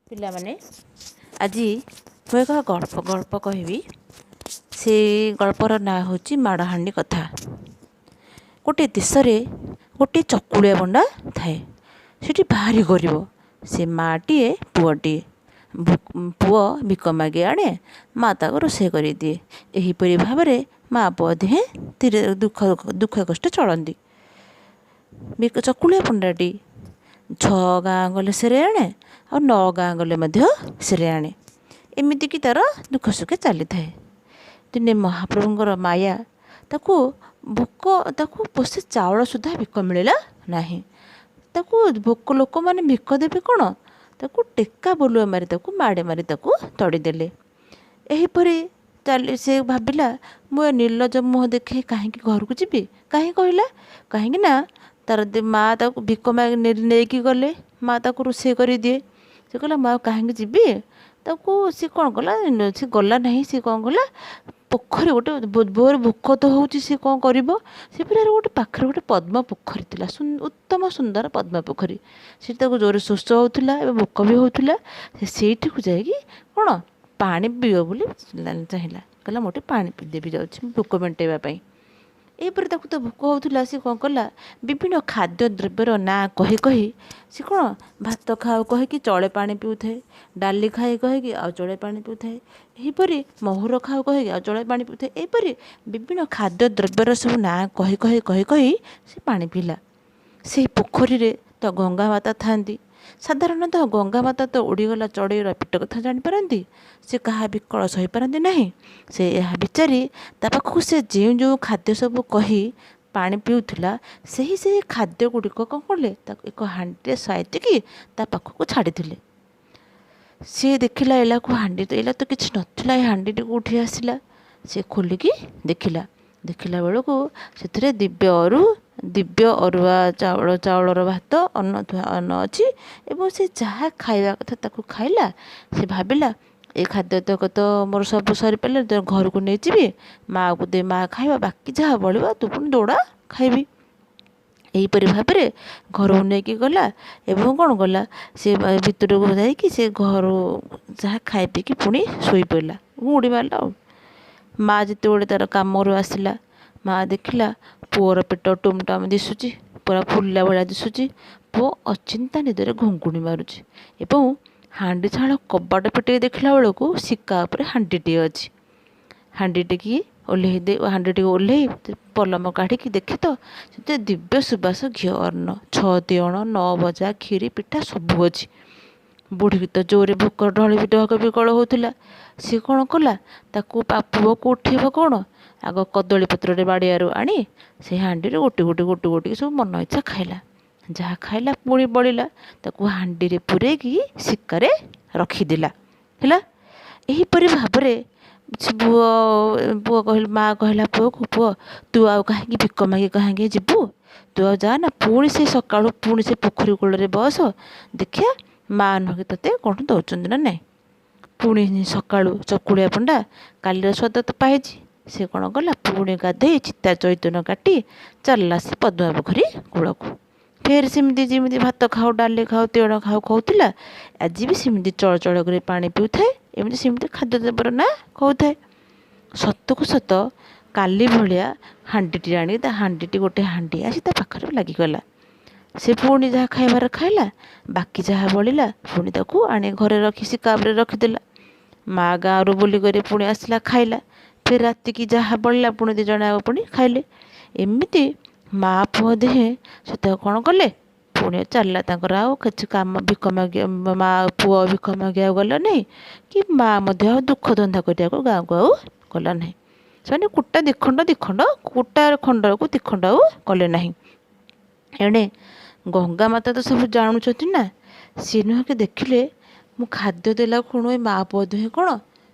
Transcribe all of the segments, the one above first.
ପିଲାମାନେ, ଆଜି ମୁଁ ଏକ ଗଳ୍ପ କହିବି। ସେଇ ଗଳ୍ପର ନାଁ ହେଉଛି ମାଡ଼ହାଣ୍ଡି କଥା। ଗୋଟିଏ ଦେଶରେ ଗୋଟିଏ ଚକୁଳିଆ ପଣ୍ଡା ଥାଏ। ସେଠି ଭାରି ଗରିବ। ସେ ମାଆଟିଏ, ପୁଅଟିଏ। ପୁଅ ଭିକ ମାଗି ଆଣେ, ମା' ତାକୁ ରୋଷେଇ କରିଦିଏ। ଏହିପରି ଭାବରେ ମା' ପୁଅ ଦିହେଁ ଧୀରେ ଦୁଃଖ ଦୁଃଖ କଷ୍ଟ ଚଳନ୍ତି। ଚକୁଳିଆ ପଣ୍ଡାଟି 6 ଗାଁ ଗଲେ ସେରେ ଆଣେ, ଆଉ 9 ଗାଁ ଗଲେ ମଧ୍ୟ ସେରେ ଆଣେ। ଏମିତିକି ତା'ର ଦୁଃଖ ସୁଖେ ଚାଲିଥାଏ। ଦିନେ ମହାପ୍ରଭୁଙ୍କର ମାୟା, ତାକୁ ଭୋକ, ତାକୁ ପୋଷେ ଚାଉଳ ସୁଦ୍ଧା ଭିକ ମିଳିଲା ନାହିଁ। ତାକୁ ଭୋକ, ଲୋକମାନେ ଭିକ ଦେବେ କ'ଣ, ତାକୁ ଟେକା ବୋଲୁଆ ମାରି, ତାକୁ ମାଡ଼ି ମାରି ତାକୁ ତଡ଼ିଦେଲେ। ଏହିପରି ଚାଲି ସେ ଭାବିଲା, ମୁଁ ଏ ନିର୍ଲଜ ମୁହଁ ଦେଖାଇ କାହିଁକି ଘରକୁ ଯିବି? କାହିଁକି କହିଲା? କାହିଁକି ନା ତାର ମା ତାକୁ ଭିକ ମାଗି ନେଇକି ଗଲେ ମା ତାକୁ ରୋଷେଇ କରିଦିଏ। ସେ କହିଲା, ମୁଁ ଆଉ କାହିଁକି ଯିବି? ତାକୁ ସେ କ'ଣ କଲା? ସେ ଗଲା ନାହିଁ। ସେ କ'ଣ କଲା? ପୋଖରୀ ଗୋଟେ, ଜୋରେ ଭୋକ ତ ହେଉଛି, ସେ କ'ଣ କରିବ? ସେ ପିଲାର ଗୋଟେ ପାଖରେ ଗୋଟେ ପଦ୍ମ ପୋଖରୀ ଥିଲା, ଉତ୍ତମ ସୁନ୍ଦର ପଦ୍ମ ପୋଖରୀ। ସେଠି ତାକୁ ଜୋରେ ଶୋଷ ହେଉଥିଲା ଏବଂ ଭୋକ ବି ହେଉଥିଲା। ସେ ସେଇଠିକୁ ଯାଇକି କ'ଣ ପାଣି ପିଇବ ବୋଲି ଚାହିଁଲା। କହିଲା, ମୁଁ ଟିକେ ପାଣି ପିଇଦେବି ଯାଉଛି ଭୋକ ମେଣ୍ଟେଇବା ପାଇଁ। ଏହିପରି ତାକୁ ତ ଭୋକ ହେଉଥିଲା। ସେ କ'ଣ କଲା? ବିଭିନ୍ନ ଖାଦ୍ୟ ଦ୍ରବ୍ୟର ନାଁ କହି କହି ସେ କ'ଣ ଭାତ ଖାଉ କହିକି ଚଳେ ପାଣି ପିଉଥାଏ, ଡାଲି ଖାଇ କହିକି ଆଉ ଚଳେ ପାଣି ପିଉଥାଏ, ଏହିପରି ମହୁର ଖାଉ କହିକି ଆଉ ଚଳେ ପାଣି ପିଉଥାଏ। ଏହିପରି ବିଭିନ୍ନ ଖାଦ୍ୟ ଦ୍ରବ୍ୟର ସବୁ ନାଁ କହି କହି କହି କହି ସେ ପାଣି ପିଇଲା। ସେଇ ପୋଖରୀରେ ତ ଗଙ୍ଗା ମାତା ଥାଆନ୍ତି। ସାଧାରଣତଃ ଗଙ୍ଗା ମାତା ତ ଉଡ଼ିଗଲା ଚଢ଼େଇର ପେଟ କଥା ଜାଣିପାରନ୍ତି। ସେ କାହା ବିକଳ ସହିପାରନ୍ତି ନାହିଁ। ସେ ଏହା ବିଚାରି ତା ପାଖକୁ ସେ ଯେଉଁ ଯେଉଁ ଖାଦ୍ୟ ସବୁ କହି ପାଣି ପିଉଥିଲା, ସେହି ସେହି ଖାଦ୍ୟ ଗୁଡ଼ିକ କ'ଣ କଲେ? ତାକୁ ଏକ ହାଣ୍ଡିରେ ସାଇତିକି ତା ପାଖକୁ ଛାଡ଼ିଥିଲେ। ସିଏ ଦେଖିଲା, ଏଲାକୁ ହାଣ୍ଡି ତ ଏଲା ତ କିଛି ନଥିଲା, ଏ ହାଣ୍ଡିଟି କେଉଁଠି ଆସିଲା? ସେ ଖୋଲିକି ଦେଖିଲା। ଦେଖିଲା ବେଳକୁ ସେଥିରେ ଦିବ୍ୟ ଅରୁଆ ଚାଉଳ, ଚାଉଳର ଭାତ, ଅନ୍ନ ଥୁଆ ଅନ୍ନ ଅଛି ଏବଂ ସେ ଯାହା ଖାଇବା କଥା ତାକୁ ଖାଇଲା। ସେ ଭାବିଲା, ଏ ଖାଦ୍ୟ ତକ ତ ମୋର ସବୁ ସରିପାରିଲା, ତ ଘରକୁ ନେଇଯିବି, ମାଆକୁ ଦେ, ମାଆ ଖାଇବ, ବାକି ଯାହା ବଳିବ ତୁ ପୁଣି ଦୌଡ଼ା ଖାଇବି। ଏହିପରି ଭାବରେ ଘରକୁ ନେଇକି ଗଲା ଏବଂ କ'ଣ କଲା? ସେ ଭିତରକୁ ଯାଇକି ସେ ଘରୁ ଯାହା ଖାଇ ପିଇକି ପୁଣି ଶୋଇପଡ଼ିଲା, ଗୁଡ଼ି ମାରିଲା। ଆଉ ମା ଯେତେବେଳେ ତା'ର କାମରୁ ଆସିଲା, ମା ଦେଖିଲା ପୁଅର ପେଟ ଟୁମଟାମ ଦିଶୁଛି, ପୁରା ଫୁଲିଲା ଭଳିଆ ଦିଶୁଛି। ପୁଅ ଅଚିନ୍ତା ନିଦରେ ଘୁଙ୍ଗୁଡ଼ି ମାରୁଛି ଏବଂ ହାଣ୍ଡିଶାଳ କବାଟ ଫିଟେଇ ଦେଖିଲା ବେଳକୁ ଶିକା ଉପରେ ହାଣ୍ଡିଟିଏ ଅଛି। ହାଣ୍ଡିଟିକି ଓହ୍ଲେଇ ଦେଇ, ହାଣ୍ଡିଟିକୁ ଓହ୍ଲେଇ ପଲମ କାଢ଼ିକି ଦେଖେ ତ ସେଥିରେ ଦିବ୍ୟ ସୁବାସ ଘିଅ ଅନ୍ନ, 6 ତିଅଣ, 9 ଭଜା, କ୍ଷୀରି ପିଠା ସବୁ ଅଛି। ବୁଢ଼ୀକି ତ ଜୋରେ ଭୋକ ଢଳି ଡହକ ବିକଳ ହେଉଥିଲା। ସିଏ କ'ଣ କଲା? ତାକୁ ପୁଅକୁ ଉଠେଇବ କ'ଣ, ଆଗ କଦଳୀ ପତ୍ରରେ ବାଡ଼ିଆରୁ ଆଣି ସେ ହାଣ୍ଡିରୁ ଗୋଟି ଗୋଟି ଗୋଟି ଗୋଟି ସବୁ ମନ ଇଚ୍ଛା ଖାଇଲା। ଯାହା ଖାଇଲା ପୁଣି ବଳିଲା, ତାକୁ ହାଣ୍ଡିରେ ପୂରେଇକି ଶିକାରେ ରଖିଦେଲା। ହେଲା ଏହିପରି ଭାବରେ ସେ ପୁଅ କହିଲା, ମା କହିଲା ପୁଅକୁ, ପୁଅ, ତୁ ଆଉ କାହିଁକି ଭିକ ମାଗି କାହିଁକି ଯିବୁ? ତୁ ଆଉ ଯା ନା, ପୁଣି ସେ ସକାଳୁ ପୁଣି ସେ ପୋଖରୀ କୂଳରେ ବସ, ଦେଖିବା ମା ନୁହଁ ତୋତେ କ'ଣ ଦେଉଛନ୍ତି ନା ନାହିଁ। ପୁଣି ସକାଳୁ ଚକୁଳିଆ ପଣ୍ଡା କାଲିର ସ୍ୱାଦ ତ ପାଇଛି। ସେ କ'ଣ କଲା? ପୁଣି ଗାଧେଇ ଚିତା ଚୈତନ କାଟି ଚାଲିଲା ସେ ପଦ୍ମ ପୋଖରୀ କୂଳକୁ। ଫେର ସେମିତି ଯେମିତି ଭାତ ଖାଉ, ଡାଲି ଖାଉ, ତିଅଣ ଖାଉ କହୁଥିଲା, ଆଜି ବି ସେମିତି ଚଳ ଚଳ କରି ପାଣି ପିଉଥାଏ। ଏମିତି ସେମିତି ଖାଦ୍ୟ ଦ୍ରବ୍ୟର ନାଁ କହୁଥାଏ। ସତକୁ ସତ କାଲି ଭଳିଆ ହାଣ୍ଡିଟି ଆଣି ତା ହାଣ୍ଡିଟି, ଗୋଟେ ହାଣ୍ଡି ଆସି ତା ପାଖରେ ଲାଗିଗଲା। ସେ ପୁଣି ଯାହା ଖାଇବାର ଖାଇଲା, ବାକି ଯାହା ବଳିଲା ପୁଣି ତାକୁ ଆଣି ଘରେ ରଖି ଶିକା ଉପରେ ରଖିଦେଲା। ମା ଗାଁରୁ ବୁଲିକରି ପୁଣି ଆସିଲା, ଖାଇଲା। ଫେର ରାତିକି ଯାହା ବଳିଲା ପୁଣି 2 ଜଣ ପୁଣି ଖାଇଲେ। ଏମିତି ମା ପୁଅ ଦେହେ ସେତକ କ'ଣ କଲେ? ପୁଣି ଚାଲିଲା ତାଙ୍କର। ଆଉ କିଛି କାମ ଭିକ ମାଗି ମା ପୁଅ ଭିକ ମାଗିବାକୁ ଗଲା ନାହିଁ କି ମା ମଧ୍ୟ ଆଉ ଦୁଃଖ ଧନ୍ଦା କରିବାକୁ ଗାଁକୁ ଆଉ ଗଲା ନାହିଁ। ସେମାନେ କୁଟା ଦିଖଣ୍ଡ ଦିଖଣ୍ଡ, କୁଟା ଖଣ୍ଡକୁ ଦିଖଣ୍ଡ ଆଉ କଲେ ନାହିଁ। ଏଣେ ଗଙ୍ଗା ମାତା ତ ସବୁ ଜାଣୁଛନ୍ତି ନା। ସିଏ ନୁହଁ କି ଦେଖିଲେ, ମୁଁ ଖାଦ୍ୟ ଦେଲା ଖୁଣୁ ଏ ମା ପୁଅ ଦୁହେଁ କ'ଣ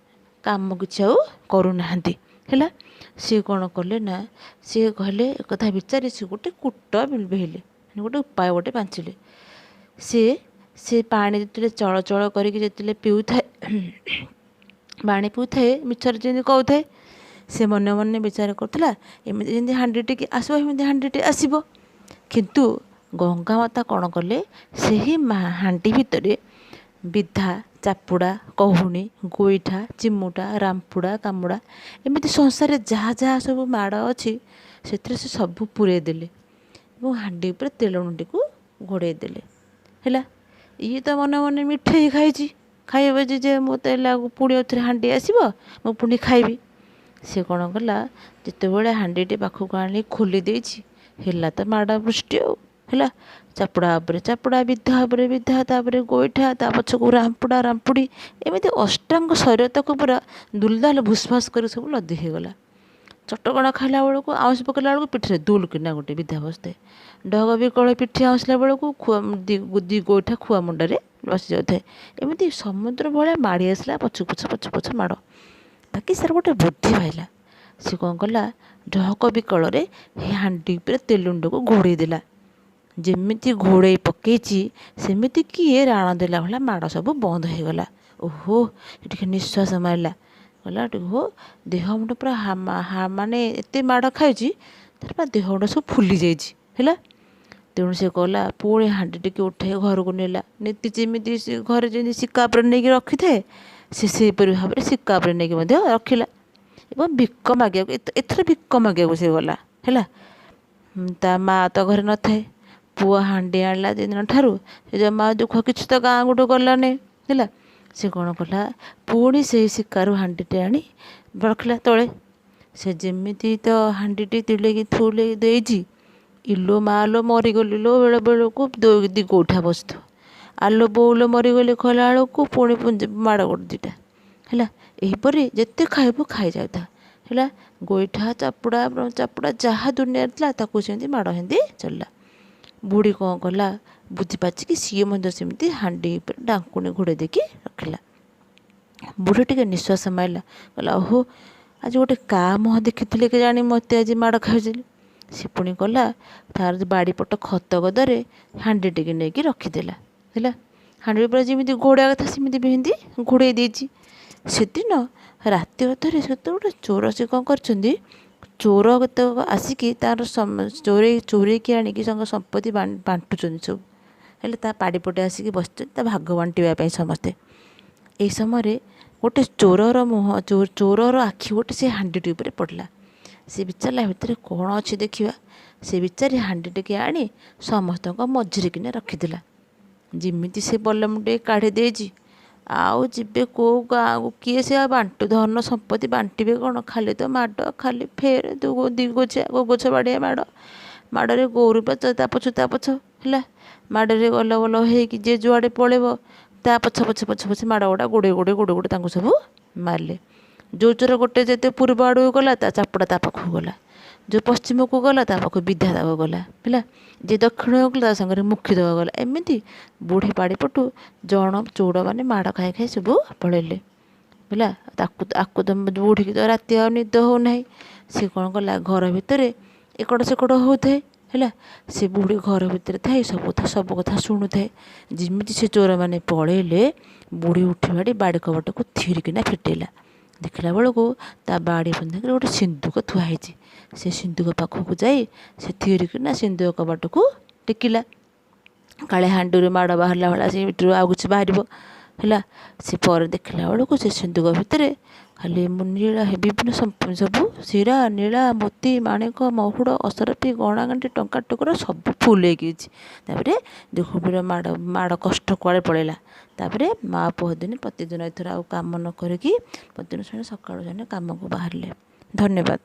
କାମ କିଛି ଆଉ କରୁନାହାନ୍ତି। ହେଲା, ସିଏ କ'ଣ କଲେ ନା, ସିଏ କହିଲେ, ଏକଥା ବିଚାରି ସେ ଗୋଟେ କୂଟ ବିହେଲେ, ଗୋଟେ ଉପାୟ ଗୋଟେ ପାଞ୍ଚିଲେ। ସେ ପାଣି ଯେତେବେଳେ ଚଳ ଚଳ କରିକି ଯେତେବେଳେ ପିଉଥାଏ, ପାଣି ପିଉଥାଏ, ମିଛରେ ଯେମିତି କହୁଥାଏ, ସେ ମନେ ମନେ ବିଚାର କରୁଥିଲା, ଏମିତି ଯେମିତି ହାଣ୍ଡିଟିକି ଆସିବ, ଏମିତି ହାଣ୍ଡିଟି ଆସିବ। କିନ୍ତୁ ଗଙ୍ଗା ମାତା କ'ଣ କଲେ? ସେହି ହାଣ୍ଡି ଭିତରେ ବିଧା, ଚାପୁଡ଼ା, କହୁଣି, ଗୋଇଠା, ଚିମୁଟା, ରାମ୍ପୁଡ଼ା, କାମୁଡ଼ା, ଏମିତି ସଂସାରରେ ଯାହା ଯାହା ସବୁ ମାଡ଼ ଅଛି ସେଥିରେ ସେ ସବୁ ପୂରେଇ ଦେଲେ ଏବଂ ହାଣ୍ଡି ଉପରେ ତେଲୁଣିଟିକୁ ଘୋଡ଼େଇ ଦେଲେ। ହେଲା, ଇଏ ତ ମନେ ମନେ ମିଠେଇ ଖାଇଛି, ଖାଇବ ଯେ ମୋତେ ପୁଣି ଆଉଥରେ ହାଣ୍ଡି ଆସିବ, ମୁଁ ପୁଣି ଖାଇବି। ସେ କ'ଣ କଲା, ଯେତେବେଳେ ହାଣ୍ଡିଟି ପାଖକୁ ଆଣି ଖୋଲି ଦେଇଛି, ହେଲା ତ ମାଡ଼ ବୃଷ୍ଟି ଆଉ ହେଲା। ଚାପୁଡ଼ା ଉପରେ ଚାପୁଡ଼ା, ବିଧା ଉପରେ ବିଧା, ତାପରେ ଗୋଇଠା, ତା ପଛକୁ ରାମ୍ପୁଡ଼ା ରାମ୍ପୁଡ଼ି, ଏମିତି ଅଷ୍ଟାଙ୍ଗ ଶରୀର ତାକୁ ପୁରା ଦୁଲଦାଲ ଭୁସଭାସ କରି ସବୁ ଲଦି ହେଇଗଲା। ଚଟକଣା ଖାଇଲା ବେଳକୁ, ଆଉଁସି ପକେଇଲା ବେଳକୁ ପିଠିରେ ଦୁଲ କିନା ଗୋଟେ ବିଧା ବସିଥାଏ। ଢଗ ବିକଳ ପିଠି ଆଉଁସିଲା ବେଳକୁ ଖୁଆ ଦି ଗୋଇଠା ଖୁଆ ମୁଣ୍ଡରେ ବସି ଯାଉଥାଏ। ଏମିତି ସମୁଦ୍ର ଭଳିଆ ମାଡ଼ି ଆସିଲା ପଛକୁ ପଛ ପଛ ପଛ ମାଡ଼। ବାକି ସାର୍ ଗୋଟେ ବୁଦ୍ଧି ପାଇଲା। ସେ କ'ଣ କଲା, ଢଗ ବିକଳରେ ହାଣ୍ଡି ଉପରେ ତେଲୁଣିଟାକୁ ଘୋଡ଼େଇ ଦେଲା। ଯେମିତି ଘୋଡ଼େଇ ପକେଇଛି ସେମିତି କିଏ ରାଣ ଦେଲା ଭଳିଆ ମାଡ଼ ସବୁ ବନ୍ଦ ହେଇଗଲା। ଓହୋ, ଟିକେ ନିଶ୍ୱାସ ମାରିଲା, କହିଲା ହୋ ଦେହ ମୁଣ୍ଡ ପୁରା ମାନେ ଏତେ ମାଡ଼ ଖାଇଛି ତାର ପୁରା ଦେହ ମୁଣ୍ଡ ସବୁ ଫୁଲି ଯାଇଛି। ହେଲା, ତେଣୁ ସେ ଗଲା ପୁଣି ହାଣ୍ଡି ଟିକେ ଉଠେଇ ଘରକୁ ନେଲା। ନୀତି ଯେମିତି ଘରେ ଯେମିତି ଶିକା ଉପରେ ନେଇକି ରଖିଥାଏ, ସେ ସେହିପରି ଭାବରେ ଶିକା ଉପରେ ନେଇକି ମଧ୍ୟ ରଖିଲା ଏବଂ ଭିକ ମାଗିବାକୁ, ଏଥର ଭିକ ମାଗିବାକୁ ସେ ଗଲା। ହେଲା, ତା ମା ତ ଘରେ ନଥାଏ। ପୁଅ ହାଣ୍ଡି ଆଣିଲା ଦିନ ଠାରୁ ସେ ଜମା ଦୁଃଖ କିଛି ତ ଗାଁ ଗୋଟେ ଗଲାନି। ହେଲା, ସେ କ'ଣ କଲା, ପୁଣି ସେଇ ଶିକାରୁ ହାଣ୍ଡିଟି ଆଣି ରଖିଲା ତଳେ। ସେ ଯେମିତି ତ ହାଣ୍ଡିଟି ତିଳେଇକି ଥୁଲେଇ ଦେଇଛି, ଇଲୋ ମା ଲୋ ମରିଗଲି ଲୋ, ବେଳେ ବେଳକୁ ଦି ଗୋଇଠା ବସିଥିବ। ଆଲୋ ବୋଉଲୋ ମରିଗଲି କହିଲା ବେଳକୁ ପୁଣି ମାଡ଼ ଗୋଟେ ଦୁଇଟା। ହେଲା, ଏହିପରି ଯେତେ ଖାଇବୁ ଖାଇଯାଉଥା। ହେଲା, ଗୋଇଠା ଚାପୁଡ଼ା ଚାପୁଡ଼ା ଯାହା ଦୁନିଆରେ ଥିଲା ତାକୁ ସେମିତି ମାଡ଼ ହେନ୍ତି ଚାଲିଲା। ବୁଢ଼ୀ କ'ଣ କଲା, ବୁଦ୍ଧି ପାଚିକି ସିଏ ମଧ୍ୟ ସେମିତି ହାଣ୍ଡି ଉପରେ ଢାଙ୍କୁଣୀ ଘୋଡ଼େଇ ଦେଇକି ରଖିଲା। ବୁଢ଼ୀ ଟିକେ ନିଶ୍ୱାସ ମାରିଲା, କହିଲା ଓହୋ ଆଜି ଗୋଟେ କା ମୁହଁ ଦେଖିଥିଲି କେଜାଣି ମୋତେ ଆଜି ମାଡ଼ ଖାଇଥିଲି। ସେ ପୁଣି କଲା ତାର ବାଡ଼ି ପଟ ଖତ ଗଦାରେ ହାଣ୍ଡି ଟିକେ ନେଇକି ରଖିଦେଲା। ହେଲା, ହାଣ୍ଡି ଉପରେ ଯେମିତି ଘୋଡ଼େଇବା କଥା ସେମିତି ବି ସେମିତି ଘୋଡ଼େଇ ଦେଇଛି। ସେଦିନ ରାତି ଅଧରେ ସେତେ ଗୋଟେ ଚୋର ସେ କ'ଣ କରିଛନ୍ତି, ଚୋର କେତେକ ଆସିକି ତାର ଚୋରେଇ ଚୋରେଇକି ଆଣିକି ତାଙ୍କ ସମ୍ପତ୍ତି ବାଣ୍ଟୁଛନ୍ତି ସବୁ। ହେଲେ ତା ବାଡ଼ିପଟେ ଆସିକି ବସିଛନ୍ତି ତା ଭାଗ ବାଣ୍ଟିବା ପାଇଁ ସମସ୍ତେ। ଏହି ସମୟରେ ଗୋଟେ ଚୋରର ମୁହଁ, ଚୋରର ଆଖି ଗୋଟେ ସେ ହାଣ୍ଡିଟି ଉପରେ ପଡ଼ିଲା। ସେ ବିଚାରିଲା ଭିତରେ କ'ଣ ଅଛି ଦେଖିବା। ସେ ବିଚାରି ହାଣ୍ଡି ଟିକେ ଆଣି ସମସ୍ତଙ୍କ ମଝିରେ କିନା ରଖିଦେଲା। ଯେମିତି ସେ ବଲମ ଟିକେ କାଢ଼ି ଦେଇଛି, ଆଉ ଯିବେ କେଉଁ ଗାଁକୁ, କିଏ ସେ ଆଉ ବାଣ୍ଟୁ ଧନ ସମ୍ପତ୍ତି ବାଣ୍ଟିବେ କ'ଣ, ଖାଲି ତ ମାଡ଼, ଖାଲି ଫେର ଦୁଇ ଗୋଛା ଗୋଛ ବାଡ଼ିଆ ମାଡ଼, ମାଡ଼ରେ ଗୋରୁ ତା ପଛ ତା ପଛ। ହେଲା, ମାଡ଼ରେ ଗଲ ବଲ ହେଇକି ଯିଏ ଯୁଆଡ଼େ ପଳେଇବ ତା ପଛ ପଛ ପଛ ପଛ ମାଡ଼ ଗୁଡ଼ା ଗୋଡ଼େଇ ଗୋଡ଼େଇ ଗୋଡ଼େଇ ଗୋଡ଼େଇ ତାଙ୍କୁ ସବୁ ମାରିଲେ। ଯେଉଁ ଚୋର ଗୋଟେ ଯେତେ ପୂର୍ବ ଆଡ଼କୁ ଗଲା ତା ଚାପୁଡ଼ା ତା ପାଖକୁ ଗଲା, ଯେଉଁ ପଶ୍ଚିମକୁ ଗଲା ତା ପାଖକୁ ବିଧା ଦେବାକୁ ଗଲା। ହେଲା, ଯିଏ ଦକ୍ଷିଣକୁ ଗଲା ତା ସାଙ୍ଗରେ ମୁଖୀ ଦେବାକୁ ଗଲା। ଏମିତି ବୁଢ଼ୀ ବାଡ଼ି ପଟୁ ଜଣ ଚୋରମାନେ ମାଡ଼ ଖାଇ ଖାଇ ସବୁ ପଳେଇଲେ। ହେଲା, ତାକୁ ଆକୁ ତ ବୁଢ଼ୀକି ତ ରାତି ଆଉ ନିଦ ହେଉନାହିଁ। ସେ କ'ଣ କଲା, ଘର ଭିତରେ ଏକଡ଼ ସେକଡ଼ ହେଉଥାଏ। ହେଲା, ସେ ବୁଢ଼ୀ ଘର ଭିତରେ ଥାଇ ସବୁ କଥା ଶୁଣୁଥାଏ। ଯେମିତି ସେ ଚୋରମାନେ ପଳେଇଲେ, ବୁଢ଼ୀ ଉଠି ବାଡ଼ି ବାଡ଼ି କବାଟକୁ ଥିରିକିନା ଫିଟେଇଲା। ଦେଖିଲା ବେଳକୁ ତା ବାଡ଼ି ବନ୍ଧରେ ଗୋଟେ ସିନ୍ଦୁକ ଥୁଆ ହେଇଛି। ସେ ସିନ୍ଦୁକ ପାଖକୁ ଯାଇ ସେ ଥିରିକିନା ସିନ୍ଦୁକ କବାଟକୁ ଟେକିଲା, କାଳେ ହାଣ୍ଡିରୁ ମାଡ଼ ବାହାରିଲା ଭଳିଆ ସେ ଭିତରୁ ଆଉ କିଛି ବାହାରିବ। ହେଲା, ସେ ପରେ ଦେଖିଲା ବେଳକୁ ସେ ସିନ୍ଦୁକ ଭିତରେ ଖାଲି ନୀଳା ବିଭିନ୍ନ ସବୁ ଶିରା, ନୀଳା, ମୋତି, ମାଣିକ, ମହୁଡ଼, ଅସରପି, ଗଣାଗଣ୍ଠି, ଟଙ୍କା ଟୁକୁର ସବୁ ଫୁଲ୍ ହେଇକି ଅଛି। ତାପରେ ଦେଖୁ ମାଡ଼ ମାଡ଼ କଷ୍ଟ କୁଆଡ଼େ ପଳେଇଲା। ତାପରେ ମା ପୁଅ ଦିନେ ପ୍ରତିଦିନ ଏଥର ଆଉ କାମ ନ କରିକି ପ୍ରତିଦିନ ସକାଳୁ ସେମାନେ କାମକୁ ବାହାରିଲେ। ଧନ୍ୟବାଦ।